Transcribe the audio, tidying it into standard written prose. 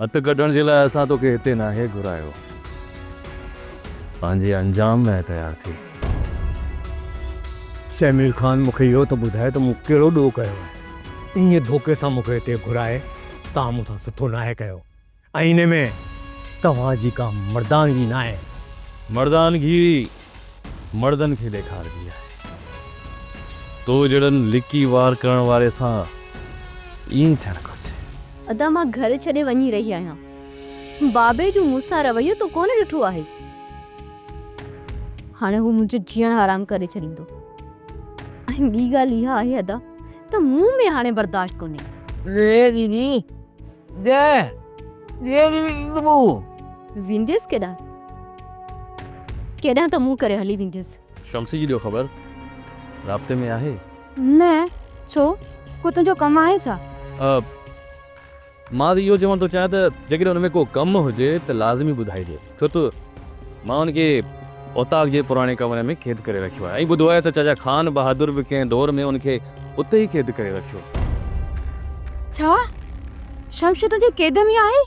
هٿ ڪڍڻ جي لاء اسان توکي هتي ناهي گهرايو. پنهنجي انجام لاء تيار ٿي. شهمير خان مون کي اهو ته ٻڌاء ته مون ڪهڙو ڏوهه ڪيو آهي. ائين ڌوڪي سان مون کي هتي گهرائي توهان مون سان سٺو ناهي ڪيو ۽ ان ۾ توهان جي ڪا مردانگي ناهي. مردانگي مردن کي ڏيکاربي آهي. تو جهڙن لڪي وار ڪرڻ واري سان ائين ئي ٿيڻ گهرجي. ادا مان گهر ڇڏي وڃي رهي آهيان. بابي جو مون سان رويو تو ڪونه ڏٺو آهي. هاڻي هو منهنجو جيئڻ حرام ڪري ڇڏيندو. ۽ ٻي ڳالهه اها آهي ادا ته مون ۾ هاڻي برداشت ڪونهي. ري ديدي جي جي ويندبو. وينديس ڪيڏانهن؟ ڪيڏانهن ته منهن ڪري هلي وينديس. شمسي جي ڏيو خبر، رابطي ۾ آهي؟ نه، ڇو؟ ڪو تنهنجو ڪم آهي ڇا؟ مان ته اهو چوڻ ٿو چاهيان ته جيڪڏهن ان ۾ ڪو ڪم هجي ته لازمي ٻڌائجي، ڇو ته مان ان کي اوطاق جي پراڻي ڪمري ۾ قيد ڪري رکيو آهي ۽ ٻڌو آهي ته چاچا خان بهادر به ڪنهن دور ۾ ان کي اتي ئي قيد ڪري رکيو. ڇا؟ شمشي تنهنجي قيد ۾ آهي؟